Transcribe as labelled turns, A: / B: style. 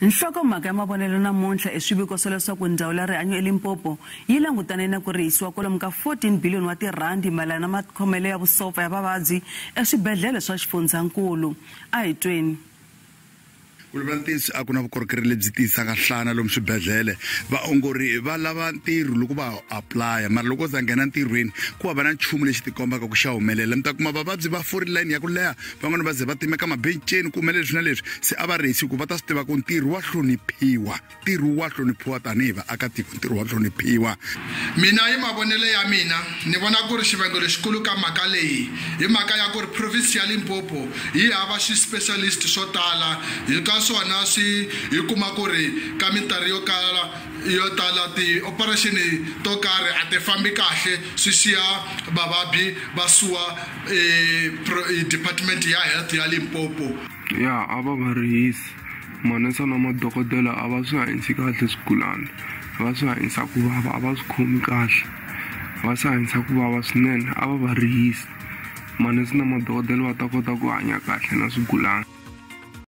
A: Nhlokomhaka ya mavonelo namuntlha i swiviko swa leswaku ndzawulo ya rihanyo eLimpopo yi langutane na ku rihisiwa kwalomu ka 14 biliyoni wa tirhandi mayelana na makhomelo ya vusopfa ya vavabyi eswibedhlele swa xifundzankulu. A hi tweni.
B: Ku vulavula ntiyiso a ku na vukorhokeri lebyi tiyisaka nhlana lomu swibedhlele. Vaongori va lava ntirho loko va apply mara loko za nghena ntirhweni ku hava na nchumu lexi tikombaka ku xa humelela. Mi ta kuma vavabyi va fori layini ya ku leha, van'wani va ze va timeka mabenceni ku humelela leswi na leswi. Se a va rihisi ku va ta swi tiva ku ntirho wa hloniphiwa, ntirho wa hloniphiwa tanihi vaakatiko, ntirho wa hloniphiwa.
C: Mina hi mavonelo ya mina ni vona ku ri xivangelo xikulu ka mhaka leyi hi mhaka ya ku ri province ya Limpopo yi hava xi-specialist swo tala, hi ka swona swi hi kuma ku ri ka minkarhi yo kala yo tala ti-operation to karhi a ti fambi kahle, swi siya vavabyi va suwa department ya health ya Limpopo.
D: Ya a va va rihisi manese na madokodela a va swi hanyisi kahle swigulana, va swi hanyisa ku vava, a va swi khomi kahle, va swi hanyisa ku vava swinene. A va va rihisi manese na madokodela va ta kota ku hanya kahle na swigulana.